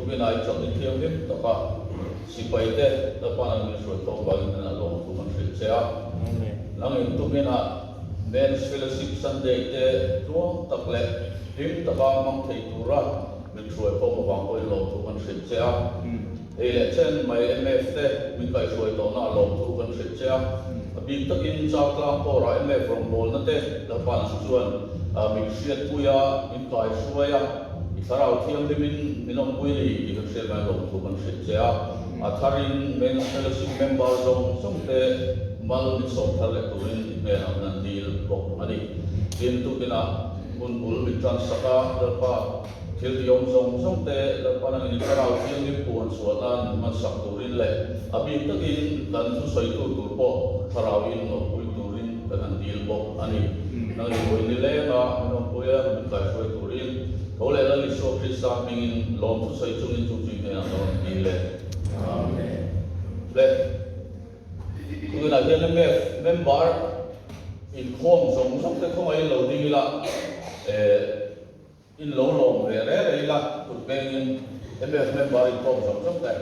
Tukinah i chawlh ni thianghlim taka sipaite Lalpa'n an min hruai khawm vangin an a lawm thu kan hrilh che a. Nangin tukinah Men's Fellowship Sunday te tluang tak leh hlim taka hmang thei tura min hruai khawm avang pawhin lawm thu kan hrilh che a. Hei leh chen mai MF te min kaihhruai tawhna a lawm thu kan hrilh che a. A bik takin Chaltlang Kawrah MF rawngbawlna te Lalpa'n ang chuan min hriatpui a, min kaihruai a. I thlarau thianghlimin min awmpui a ni tih kan hriat mai lawm thu kan hrilh che a. A tharin Men's Fellowship member zawng zawng te mal min sawm thar leh turin i hnenah min an dil bawk a ni. Tin, tukinah hun bul min tan sak a, Lalpa thil ti awm zawng zawng te Lalpa nangin i thlarau thianghlim puan chhuah nan min hman sak turin leh a bik takin kan thusawitu tur pawh thlarauin awmpui turin kan han dil bawk a ni. Nangin vawi nilenga min awmpui a, min kaihruai turin Tho leh Lal Isua Krista hmingin lawm thusawi chungin chu chui hnenah ka rawn dil e. Amen. Le, tunah hian MF member inkhawm zawng zawng te khawngaihin lo ding ila, eh, in lo lawm ve re re ila, kut bengin MF member inkhawm zawng zawng te.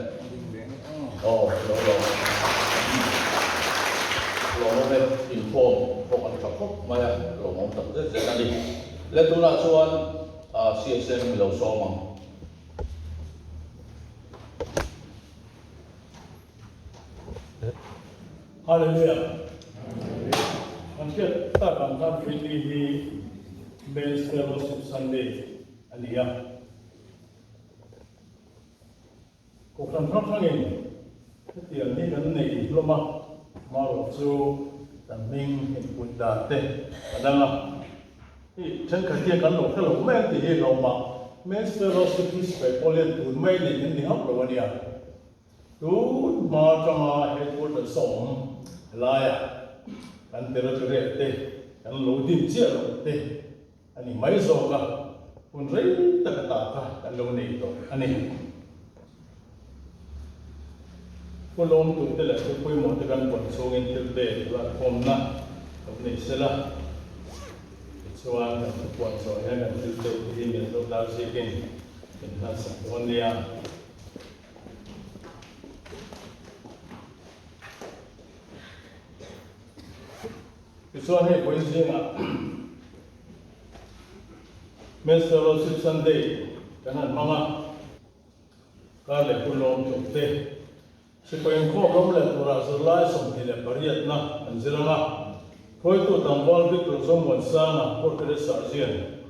Aw, lo lawm. Lawmawm e, inkhawm pawh an tha khawp mai a, lawmawm tak zet zet a ni. Le tunah chuan CSM i lo sawm ang. Hallelujah. Kan hriat tak ang khan Puitli hi Men's Fellowship Sunday a ni a. Kohhran hrang hrangin hetiang hi kan nei hlawm a, amaherawh chu kan hming input dan te a dang a. Hei thenkhat hian kan lo hre lo mai ang tih hi hlawm a, Men's Fellowship hi sipai pawl hian tun mai nei kan ni hauh lo a nia. Tun hma atanga headquarters sawm helaiah kan territory te kan lo din chiah loh te A ni mai zawk a, hun rei tak ata kha kan lo nei tawh a ni. Pu Lawmtute leh thil pawimawh te kan vawn chhungin thil pek lakkhawmna lo nei se la, tichuan kan thupuan zawh hian kan thil pek te hi min zawh dar zikin min hlansak dawn nia. Tichuan hei vawiin zingah Men's Fellowship Sunday kan han hmang a, kar leh hun lawm tum te, sipai inkhawm ram leh turah zirlai 28na an zir ang a, hruaitu tlangval Victor Zomuansanga Portrait Sergeant,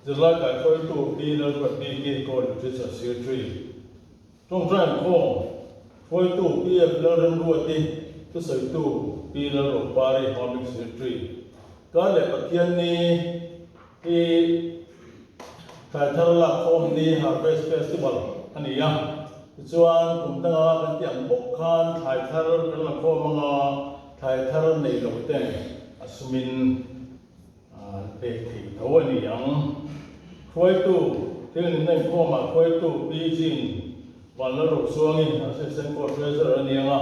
zirlai kaihhruaitu Pi Lalruatbiki Court Literature Secretary. Tawngtai inkhawm hruaitu PF Lalremruati, thusawitu Pi Lalropari Public Secretary, Kar leh Pathianni hi Thlai Thar Lakkhawm Ni Harvest Festival a ni a, tichuan kum danga kan tih ang bawk khan thlai thar kan la khawm anga thlai thar nei lo ten a sumin An pek theih tho a ni ang. Hruaitu, thil ninna inkhawmah hruaitu Pi Jin Vanlalrochuangin Assistant Court Treasurer a ni ang a,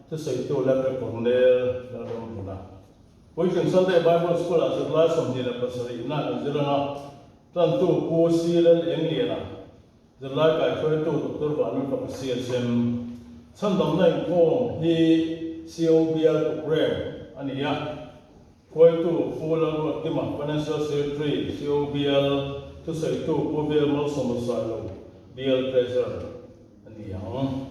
thusawitu Lalpe Cornel Lalramhluna. Puitling Sunday Bible School-ah zirlai 27 na kan zir ang a, tantu Pu C. Lal Engliana, zirlai kaihhruaitu Doctor Vanlalfaka CSM. Chhandamna inkhawm hi COBL Programme a ni a. Hruaitu Pu Lalruatkima, Financial Secretary, COBL, thusawitu Pu Bial Malsawma Sailo, Bial Treasurer a ni ang.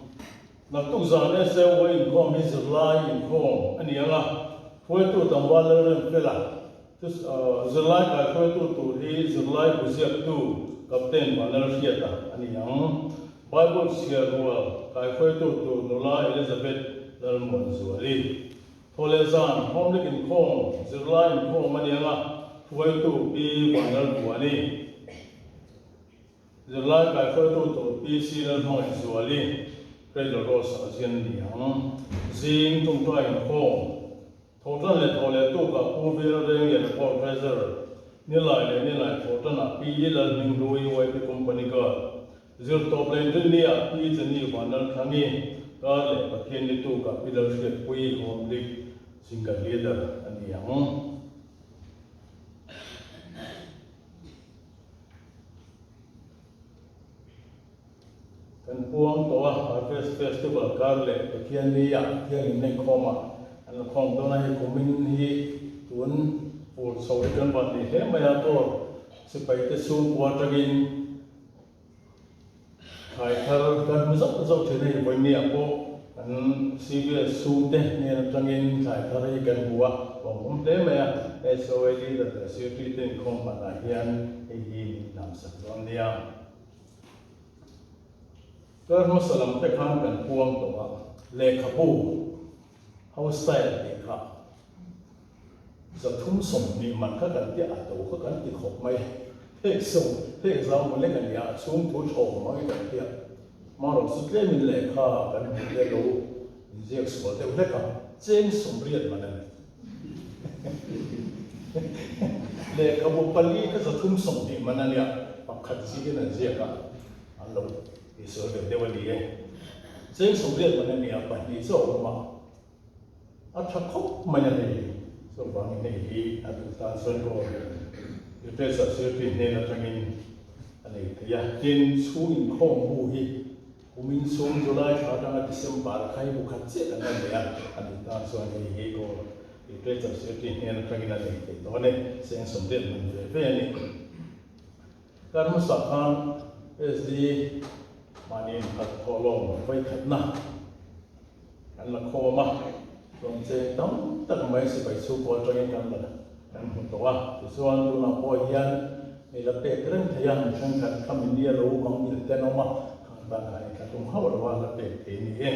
Naktuk zan SAY inkhawm hi zirlai inkhawm a ni ang a, hruaitu tlangval Lalremfela, zirlai kaihruaitu tur hi zirlai buziaktu Captain Vanlalhriata a ni ang. Bible chhiar rual kaihruaitu tur nula Elizabeth Lalmuanzuali. Thaw leh zan, Home League inkhawm, zirlai inkhawm a ni ang a, hruaitu Pi Vanlalbuani, zirlai kaihruaitu tur Pi C Lalhmangaihzuali, Cradle Rose a zian a ni ang. Zing tumtuai inkhawm, tho tan leh thaw leh tukah Pu Vil Renglian Report Treasurer, Nilai leh Nilai tho tanah Pi Lalhminghlui YP Company Guard, Zirtawp leh Rinnia Pi Jenny Vanlalthlangi kar leh Pathian ni tukah Pi Lalhriatpuii Home League Singer Leader a ni ang. Kan puang tawh a, Harvest Festival kar leh Pathianni ah Pathian in khawm a, an la khawm dawn a, hei kumin hi tun fur chho hi kan van nei hle mai a, Kawr sipai te chhungkua atangin thlai thar kan hmu zauh zauh thin a, hei vawiin ah pawh kan CBS chhungte hnen atangin thlai thar hi kan hmu a, lawmawm hle mai a, SOA leader leh secretary te inkhawm hmanah hian hei hi min hnamsak dawn nia. Kar hmasa lam te khan kan puang tawh a, lehkhabu, house style tih kha 320 man kha kan ti a to kha kan ti khawp mai. Hek sawm, hek zau maw lek a nia, a chhung thu thawm hmangin kan ti a. Marawh chu tlemin lehkha kan hmu te lo inziak sual deuh hlek a, cheng 80 man a ni. Lehkhabu pali kha 320 man a nia, pakhat zikin an ziak a, an lo tihsual ve deuh a ni e. Cheng 80 man a nia, pahnih chu a awm a, a tha khawp mai a ni. Chuvangin hei hi a duh tan chuan ka aw Literature Secretary hnen atangin a nei thei a. Tin, chhung inkhawm bu hi Kumin chhung July thla atanga December kha hi bu khat chiah kan la nei a, a duh tan chuan hei hi goal Literature Society hnen atangin a nei thei dawn e, cheng 80 man ve ve a ni. Kar hmasa khan SD mahni inkhat thawhlawm vawikhatna kan la khawm a, chuan cheng tam tak mai sipai chhungkaw atangin kan la kan hmu tawh a, tichuan tunah pawh hian hei la pek reng thei a, mi thenkhat kha mi nia lo mang ngil te an awm a, khang tan khan in thlahlum hauh lo a la pek thei a ni e.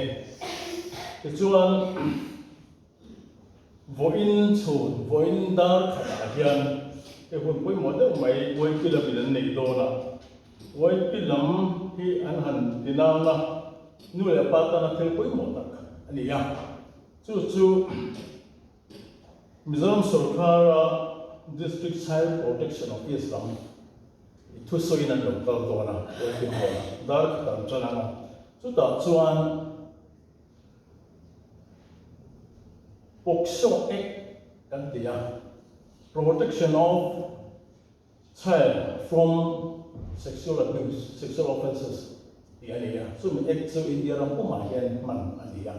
Tichuan vawiin chhun, vawiin dar khatah hian hei hun pawimawh deuh mai Uaipi lamin an nei dawn a, Uaipi lam hi an han ti nang a, nu leh pa tana thil pawimawh tak a ni a, chu chu Mizoram sorkara District Child Protection Office lam i thusawiin an lo kal dawn a, Working Hall-ah dar khat an tan ang a, chutah chuan POCSO Act kan ti a, Protection of Child from Sexual Abuse, Sexual Offences tih a ni a, chumi Act chu India ram pumah hian hman a ni a.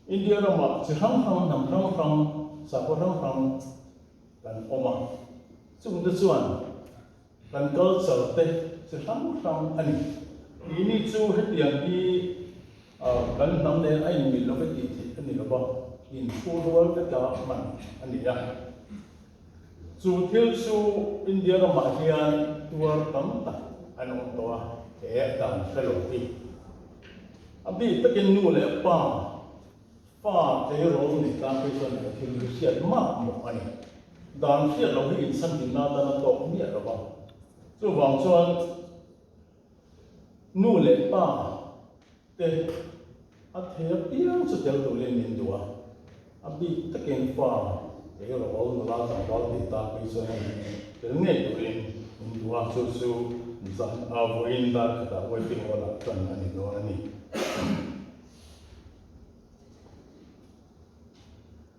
India ramah chi hrang hrang, hnam hrang hrang, sakhaw hrang hrang kan awm a, chungte chuan kan culture te chi hrang hrang a ni. Keini chu hetiang hi kan hnam nen a inmil lo ve tih theih a ni lo va, inchhu rual veka hman a ni a. Chu thil chu India ramah hian tuar tam tak an awm tawh a, he a dan hre lo hi. A bik takin nu leh pa, fa tleirawl nei tan phei chuan he thil hi hriat mah mawh a ni. Dan hriat loh hi inchhanhimna atan a tawk miah lo va. Chuvang chuan nu leh pa te a thei apiang chu tel turin min duh a, a bik takin fa tleirawl nula tlangval nei tan phei chuan hei tel ngei turin min duh a, chu chu zan a vawiin dar khatah waiting hall ah tan a ni dawn a ni.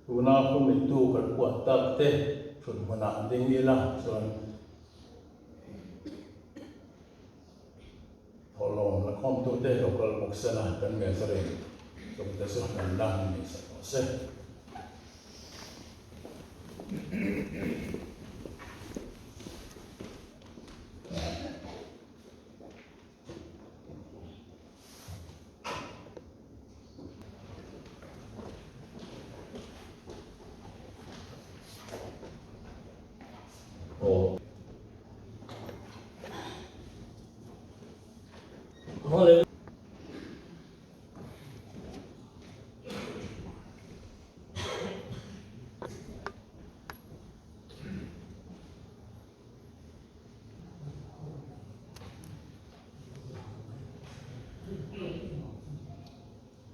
Tuna hun neitu kan puan tak te thut hmunah ding ila chuan Thawhlawm la khawmtute lo kal bawk se la, kan mezar in chungte chu an la ni sak tawh se. Aw.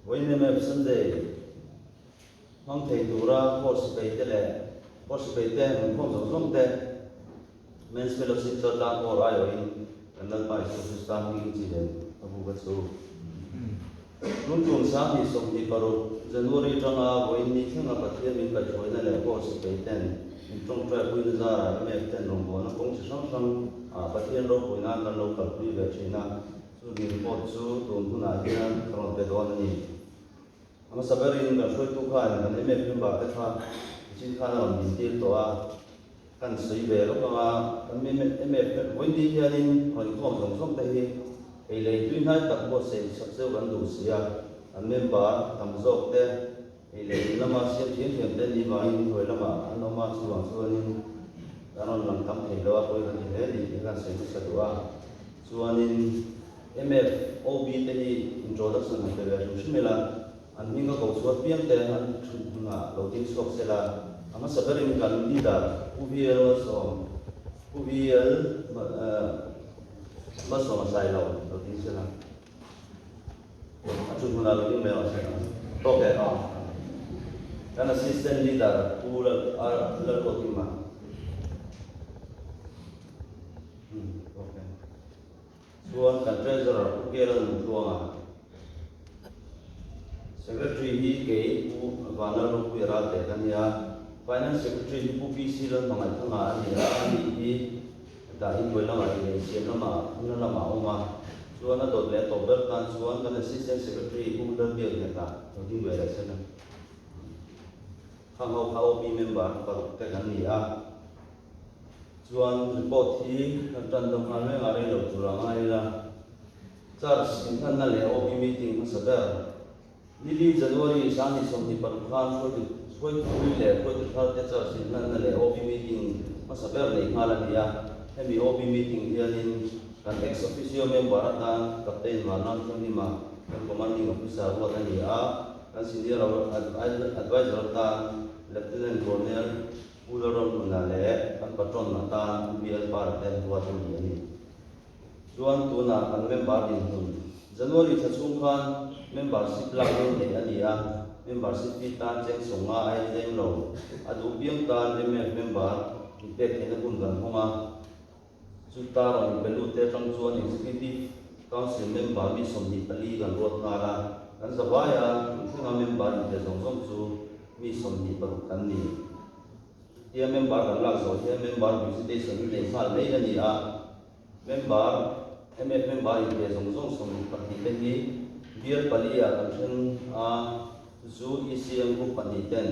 Vawiin MF Sunday hmang thei tura course sipaite leh course sipaite inkhawm zawng zawng te Men's Fellowship Chaltlang Hall aiawhin kan Lalpa Isua Krista hmingin chi leh a buk a chu. Tun tum 2026 January atanga vawiin ni thlenga Pathian min kaihhruaina leh course sipai ten min tawngtai puina zarah MF ten rawngbawlna kawng chi hrang hrang ah Pathian ropuina kan lo kalpui ve thin a. Chumi report chu tun hunah hian ka rawn pe dawn a ni. A hmasa berin kan hruaitu khan kan MF member te kha nichin khan a rawn dintir tawh a, kan sawi ve lawk ang a, kan MF vawiin ni hianin rawn inkhawm zawng zawng te hi ei lei tui hnai tak buatsaih sak zeuh kan duh si a, kan member tam zawk te Hei leh in lama siam thiam thiam te ni vangin hnuai lamah an awm a, chuvang chuanin kan rawn lang tam thei lo a, pawi kan ti hle ni tih kha kan sawi hmasa duh a. Chuanin MFOB te hi introduction han pe ve hrim hrim ila, an hming a ko chhuat piang te an thut hunah lo ding chhuak se la, a hmasa berin kan leader Pu VL Malsawm, Pu VL Malsawm a zai lo, lo ding se la. A chu hmunah lo ding mai ang che. Tawk e. Kan assistant leader Pu Lalruatkima. Tawk e. Chuan kan treasurer Pu Kela Nungtluanga. Secretary hi kei Pu Vanlalropuia Ralte ka nia. Finance Secretary hi Pu PC Lalhmangaihthanga a ni a, ani hi Hetah hi hnuai lamah i leh siam lamah huna lamah a awm a, chuan a dawt leh a tawp ber tan chuan kan Assistant Secretary Pu Lalbiak Hnekah lo ding ve leh sen a. Khang ho kha OB member paruk te kan ni a, chuan report hi kan tan deuh nghal mek a, rei lo tur a ngai ila. Church inhlanna leh OB meeting hmasa ber Nili January 2026 khan hruaitu hruaitui leh hruaitu thar te church inhlanna leh OB meeting hmasa ber nei nghal a ni a. Hemi OB meeting hianin kan ex officio member atan Captain Vanram Thianghima kan Commanding Officer ruat a ni a, kan Senior Adviser atan Lieutenant Colonel Pu Lalramhluna leh kan Patron atan Pu BL Para te ruat a ni a ni. Chuan tunah kan member dinhmun January thla chhung khan membership lak dawn theih a ni a, membership fee tan cheng sawmnga a inzem lo. A duh piang tan MF member inpek theihna hun kan hawng a, chuta rawn inpe lut te atang chuan Executive Council member mi 24 kan ruat nghal a, kan zavaia tun thlenga member inpe zawng zawng chu mi 26 kan ni. Tia member kan lak zawh hian member visitation hi nei nghal mai a ni a, member MF member inpe zawng zawng 22 te hi bial pali ah kan then a, chu chu ECM group pahnih ten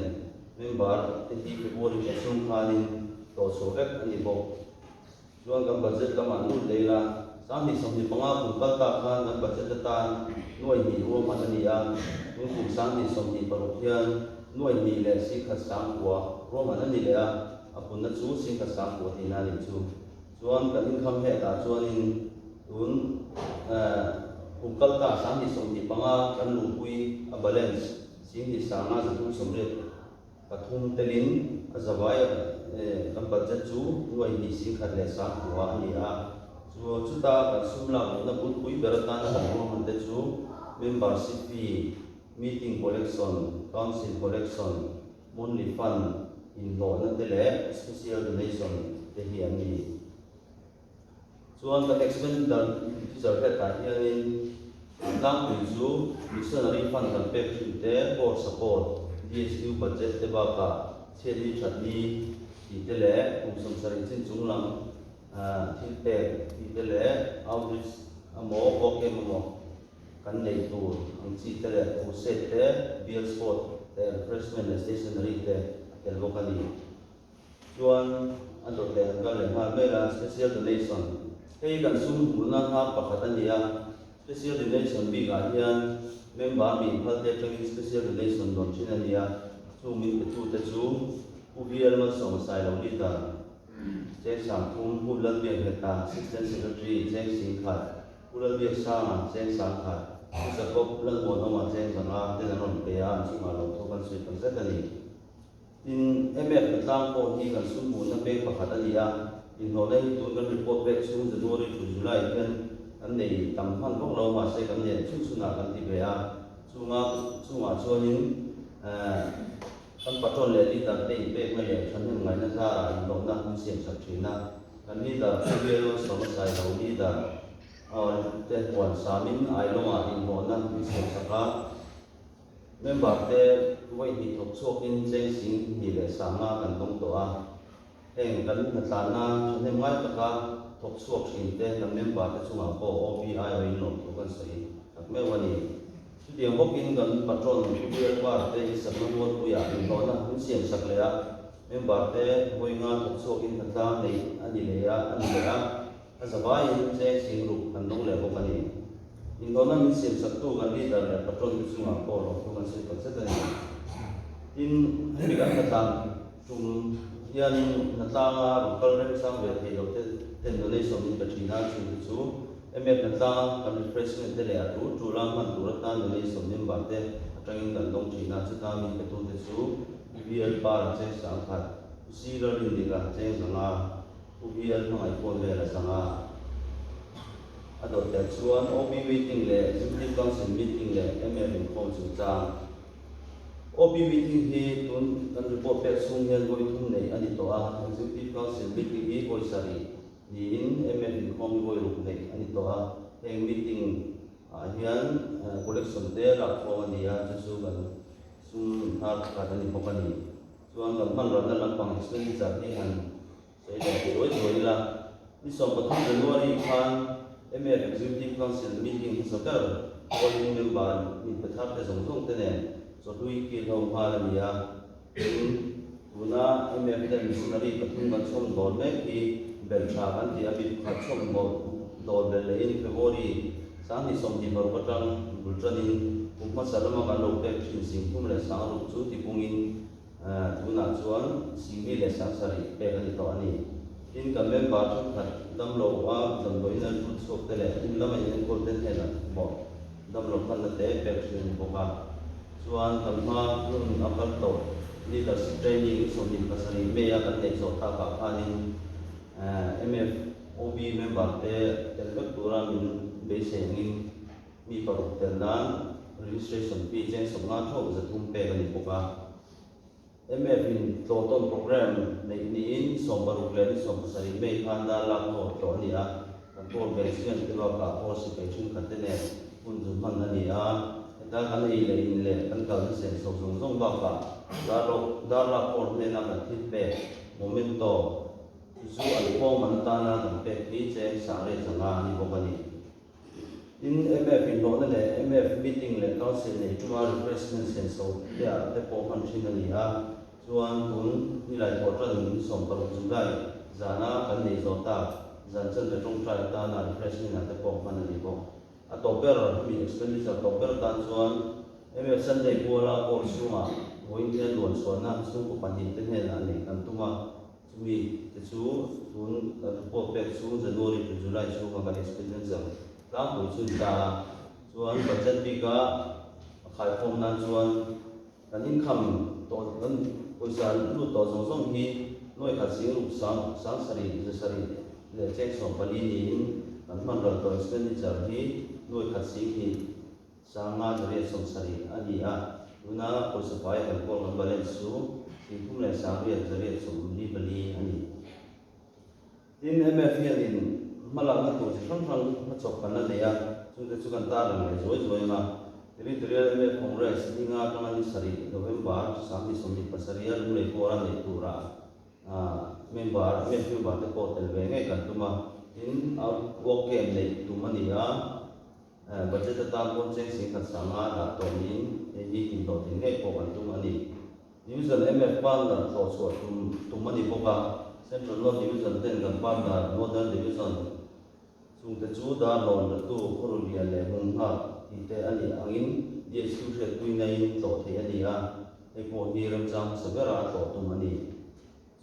member te hi February thla chhung khanin tlawh chhuah vek a ni bawk. Chuan kan budget lamah lut leh ila, 2025 kum kal tak khan kan budget atan nuai hnih ruahman a ni a, tun kum 2026 hian nuai hnih leh singkhat sang kua ruahman a ni leh a, a punna chu singkhat sang kua tihna a nih chu. Chuan kan income head ah chuanin tun kum kal tak 2025 kan luhpui a balance singhnih sanga 380 Pathum telin a zavai kan budget chu nuai hnih singkhat leh sangkua a ni a. Chu chuta kan sum lak luhna bulpui ber atana kan ruahman te chu membership fee, meeting collection, council collection, monthly fund, inhlawhna te leh special donation te hi an ni. Chuan kan expenditure hetah hianin tlangpui chu missionary fund kan pek thin te, core support, DSU budget te bakah chhiatni thatni tih te leh kum 70 chin chung lam thil pek tih te leh outreach emaw work camp emaw kan neih tur ang chi te leh crusade te, bial sport te, refreshment leh stationery te a tel bawk a ni. Chuan a dawt leh han kal leh nghal mai la, special donation. Hei kan sum hmuhna nghak pakhat a ni a, special donation bikah hian member mi inphal te atangin special donation dawn thin a ni a, chung min petute chu Pu VL Malsawma Sailo Leader, Cheng Sangthum, Pu Lalbiak Heta, Assistant Secretary, Cheng Singkhat, Pu Lalbiak Sanga, Cheng Sangkhat, Pu Jacob Lalmuanawma, Cheng Zanga ten an rawn pe a, an chungah lo thu kan sawi tak zet a ni. Tin, MF hna tlang pawh hi kan sum hmuhna peng pakhat a ni a, inhlawhna hi tun kan report pek chhung January to July hian kan nei tam hman vak lo, mahse kan nen chhun chhunah kan ti ve a, chunga chungah chuanin kan patron leh leader te inpekna leh thahnem ngaihna zarah inhlawhna min siam sak thin a, kan leader Pu Bialo Sawmasailo leader te huan samin Ailawngah inhlawhna min siam sak a. Member te vawi hnih thawk chhuakin cheng sing hnih leh sanga kan dawng tawh a, heng kan hnatlanna thahnem ngai taka thawk chhuak thin te kan member te chungah pawh OBI awin lawmthu kan sawi tak meuh a ni. Chutiang bawkin kan patron Pu Bial Par te insakna mualpuiah inhlawhna min siam sak leh a, member te vawi nga thawk chhuakin hnatlang neih a ni leh a a ni leh a, a zavaiin cheng sing ruk kan dawng leh bawk a ni. Inhlawhna min siam saktu kan leader leh patron te chungah pawh lawmthu kan sawi tak zet a ni. Tin, hemi kan hnatlang tum hianin hnatlanga rawn kal remchang ve thei lo te ten donation min pe thin a, chungte chu MF hnatlanga kan refreshment te leh a tul tula hman tur atan donation member te atangin kan dawng thin a, chuta min petute chu UVL Para cheng sangkhat, UC Lalrindika cheng zanga, UVL hmangaih phone vel a zanga. A dawt tel chuan OB meeting leh Executive Council meeting leh MF inkhawm chungchang. OB meeting hi tun kan report pek chhung hian vawi thum neih a ni tawh a, Executive Council meeting hi vawi sarih niin MF inkhawm hi vawi ruk neih a ni tawh a, heng meeting ah hian collection te lakkhawm a ni a, chu chu kan sum inhar pakhat a ni bawk a ni. Chuan kan hmanratna lampang expenditure hi han sawi leh zuai zuai ila, ni 13 January khan MF Executive Council meeting hmasa ber pawlin member min pe thar te zawng zawng te nen chawhlui kil ho nghal a ni a. Tin, tuna MF ten missionary pathum kan chhawm dawn mek hi belh tha kan tih a mi pakhat chhawm dawn belh lehin February 2026 atang bul tanin kum hmasa lama kan lo pek thin 36,000 chu tipungin Tunah chuan 47,000 pek a ni tawh a ni. Tin, kan member thenkhat damlo a damdawiin an lut chhuak te leh in lama in enkawl te hnenah mawh damlo hmanna te pek thin a ni bawk a. Chuan kan hma hun a kal tawh leadership training 27 May a kan neih zawh takah khanin MFOB member te tel vek tura min beisei angin Mi paruk tel nan registration fee cheng sawmnga theuh 300 pek a ni bawk a. MF in tlawhtawn program neih niin 16 leh ni 17 May khan dar lak haw tlawh a ni a. Kan pawl ve chian te bakah pawl sipai thenkhat te nen hun zu hman a ni a. Heta kan ei leh in leh kan kalna senso zawng zawng bakah dar lak haw hnena kan thil pek momento chu chu an khawng man atana kan pek hi cheng 1500 a ni bawk a ni. Tin, MF inhlawhna leh MF meeting leh council nei tuma refreshment senso te ah te pawh hman thin a ni a, chuan tun nilai thawh tan min 16 July zana kan nei zawh tak zan chanve tawngtai atana refreshment ah te pawh hman a ni bawk. A tawp ber, hemi expenditure tawp ber tan chuan MF Sunday Kuala Board chhungah vawiin hian luan chhuahna chhungkaw pahnih te hnenah neih kan tum a, Chumi te chu tun kan report pek chhung January to July chhunga kan expenditure tlangpui chu ni ta a, chuan budget bika a khaikhawm nan chuan kan income tawh kan pawisa lut tawh zawng zawng hi nuai khat sing ruk sang sang sarih za sarih leh cheng 14 niin kan hman ral tawh expenditure hi nuai khat sing hnih Sanga 870 a ni a, tuna pawisa fai kan kawl kan balance chu 38,844 a ni. Tin, MF hianin hmalakna tur chi hrang hrang hmachawp kan la nei a, chungte chu kan tarlang leh zuai zuai ang a. Territorial MF Congress ni nga atanga ni sarih November 2027 a lunglei pawra neih turah member MF member te pawh tel ve ngei kan tum a, tin, work camp neih tum a ni a. Budget atan pawn cheng 10,000 sanga dah tawh niin hei hi inhlawh thei ngei pawh kan tum a ni. Division MF partner thlawh chhuah tum tum a ni bawk a, Central North Division ten kan partner Northern Division chungte chu Darlawn, Ratu, Khawruhlian leh Hmunghak tih te a nih angin DHQ hriatpuina in tlawh theih a ni a, hei pawh hi remchang hmasa bera tlawh tum a ni.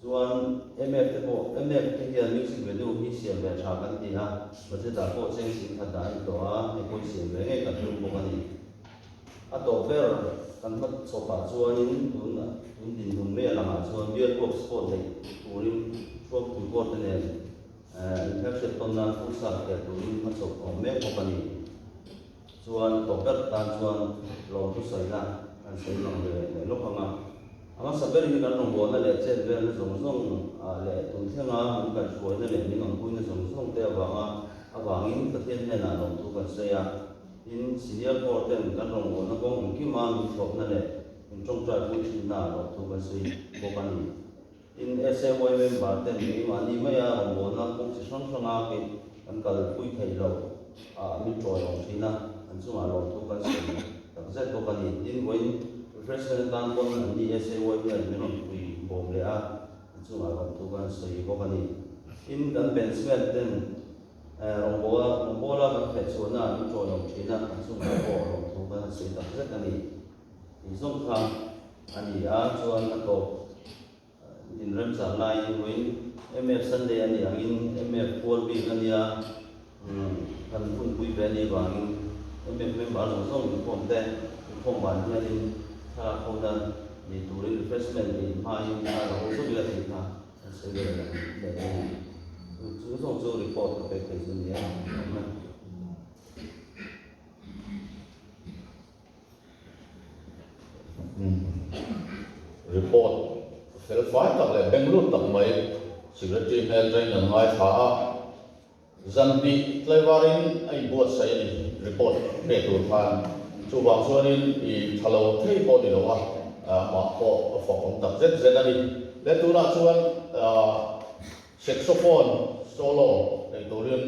Chuan MF te pawh, MF te hian music video hi siam ve tha kan ti a, budget ah pawh cheng 10,000 dah a ni tawh a, hei pawh hi siam ve ngei kan tum bawk a ni. A tawp ber kan hma chawpah chuanin tun tun dinhmun mai a langah chuan bial huap sport neih turin Thuampui Court te nen inhmelhriat tawn nan futsal khel turin hma chawp a awm mek bawk a ni. Chuan tawp ber tan chuan lawmthu sawina kan sawi lang ve leh lawk ang a. A hmasa ber hi kan rawngbawlna leh chet velna zawng zawng ah leh tun thlenga min kaihhruaina leh min awmpuina zawng zawng te avanga avangin Pathian hnenah lawmthu kan sawi a. Tin, Senior Corps ten kan rawngbawlna kawng engkima min thlawpna leh min tawngtai pui thinna ah lawmthu kan sawi bawk a ni. Tin, SAY member ten keimahni maia rawngbawlna kawng chi hrang hranga kan kalpui theih loh. ah min ṭawi awm ṭhin a, an chungah lawmthu kan sawi tak zet bawk a ni. Tin, vawiin refreshment atan pawn an ni SAY hian min rawn pui bawm leh a, an chungah lawmthu kan sawi bawk a ni. Tin, kan benchman ten rawngbawla rawngbawla kan feh chhuahna ah min ṭawi awm ṭhin a, an chungah pawh lawmthu kan sawi tak zet a ni. Tih zawng kha a ni a, chuan a tawp. Inremchang laiin vawiin MF Sunday a nih angin MF pual bik a nia, kan hunpui ve a nih vangin MF member zawng zawng inkhawm te inkhawm ban hianin thlalak ho na nei turin refreshment ei hmain thla la ho zauh ila tih kha kan sawi ve leh leh a ni. Chu zawng chu report ka pek thei chu a ni a, awm e. Report fel fai tak leh beng lut tak mai Secretary hmel train an ngaithla a, zan hnih tlaivarin a inbuatsaih a ni report pe tur khan. Chuvang chuanin i tha lo thei pawh ni lo a, mah pawh a fak awm tak zet zet a ni. Le tunah chuan saxophone solo nei turin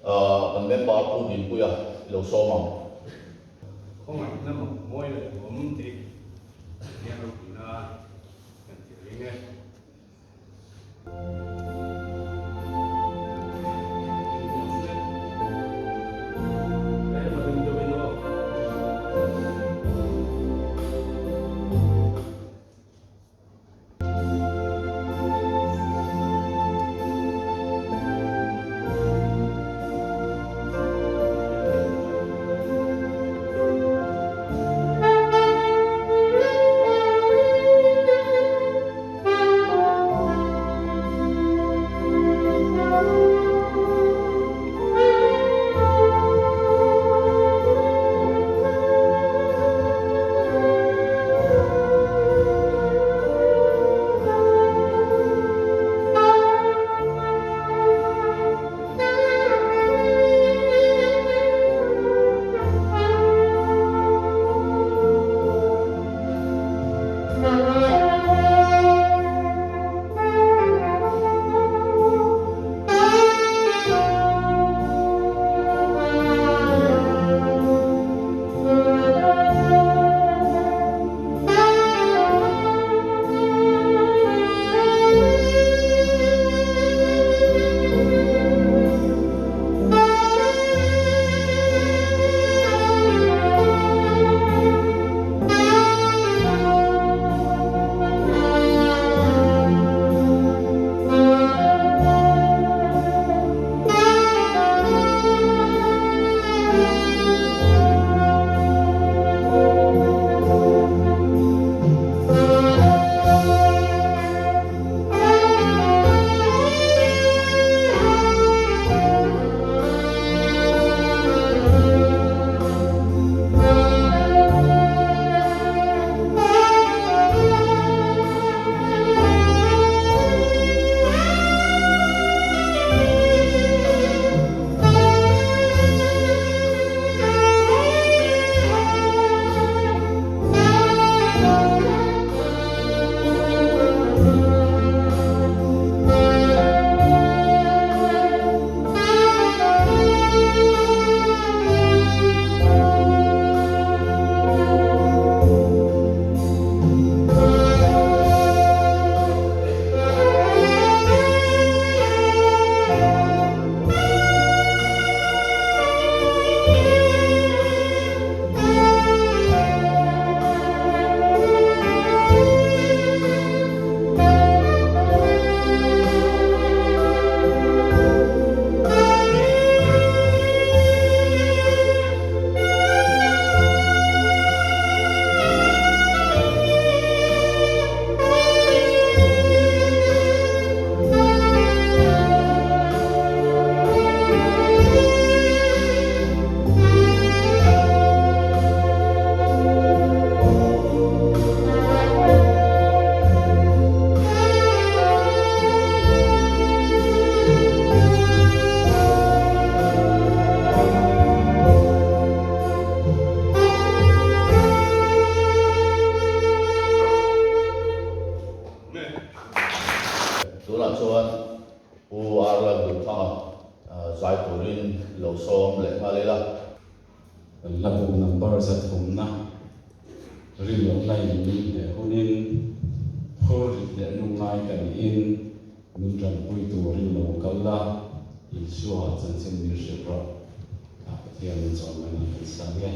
Kan member Pu Dinpuia i lo sawm ang. Khawngaihna mak mawi leh awm tih hian ropuina kan ti ring e. Kan hlabu number zathumna rinawhna in min hneh hunin phur rit leh lungngai ka niin min tanpui turin lo kal la, Isua chanchin min hrilh rawh. Pathian min chawngaihna kan sang e.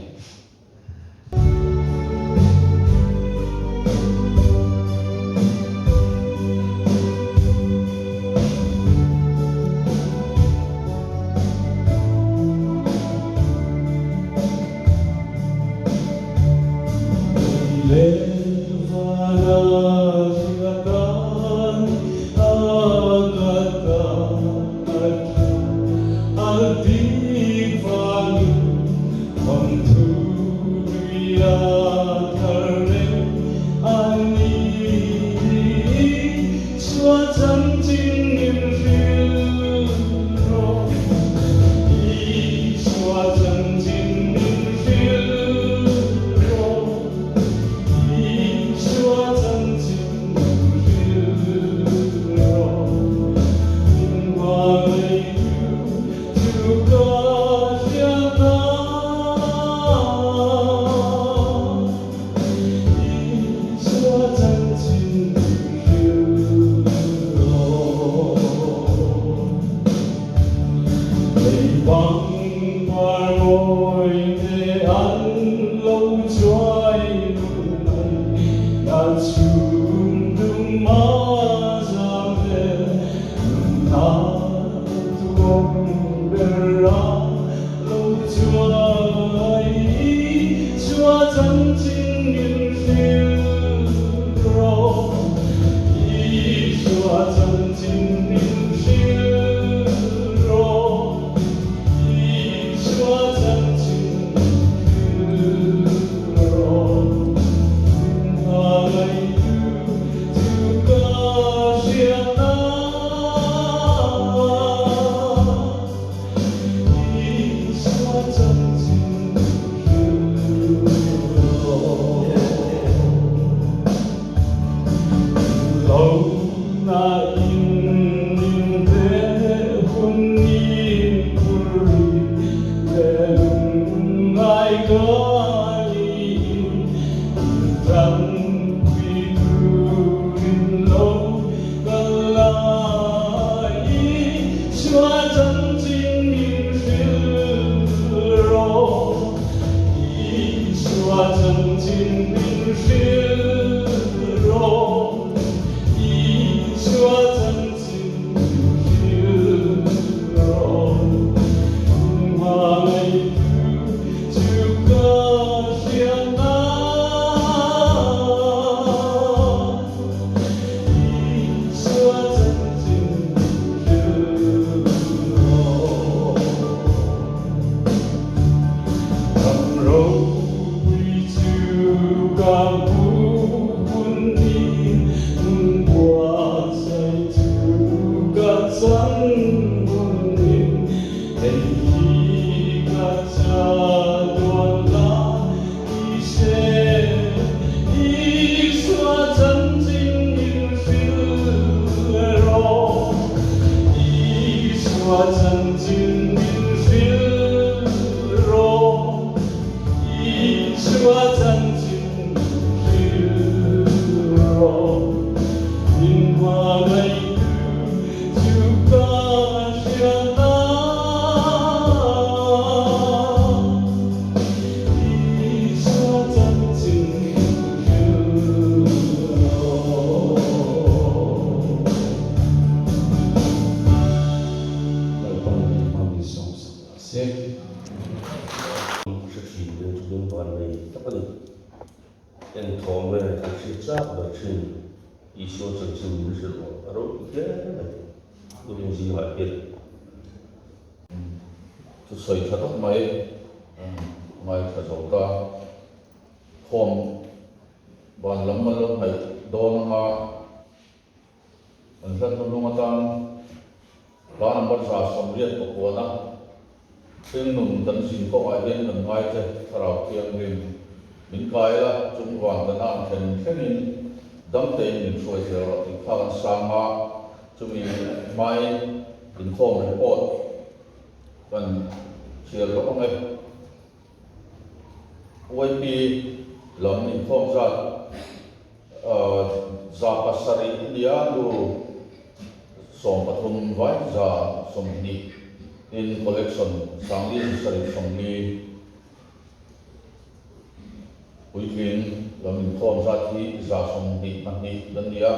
Lalpan min hma min sawm sak ta se. Hre thin deuh chu ding van nei tak a ni. Eng thawm nge kan hriat chak ber thin Isua chanchin min hrilh rawh a ropui hle mai Turin zingah hian. Thusawi tha tak mai ngaithla zo ta. Khawm van lam a lo hnaih dawn anga An hlat hnung atan hla number 189 hringnun kan zin kawngah hian kan ngai che Thlarau Thianghlim min kai la, chung van kan ang thlen thlengin damtein min hruai zel rawh tih kha kan sang a, chumi hmain inkhawm report kan chhiar lawk ang e. YP lam inkhawm zat 700 a ni a, nu 13 vai 120 tin collection 4,740 puitling lam inkhawm zat hi 122 an ni a,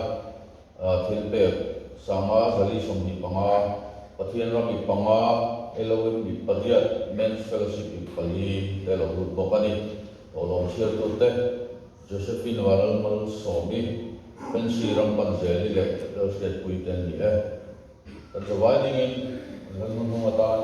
thil pek 5,425, Pathian ram i panga, Elohim i pariat, Men's Fellowship i pali te lo lut bawk a ni. Tawhlawm chhiartute Josephine Vanlalmalsawmi, Fancy Rampanzeli leh Lalhriatpui te an ni e. Kan zavai dingin an hla hnuhnung atan.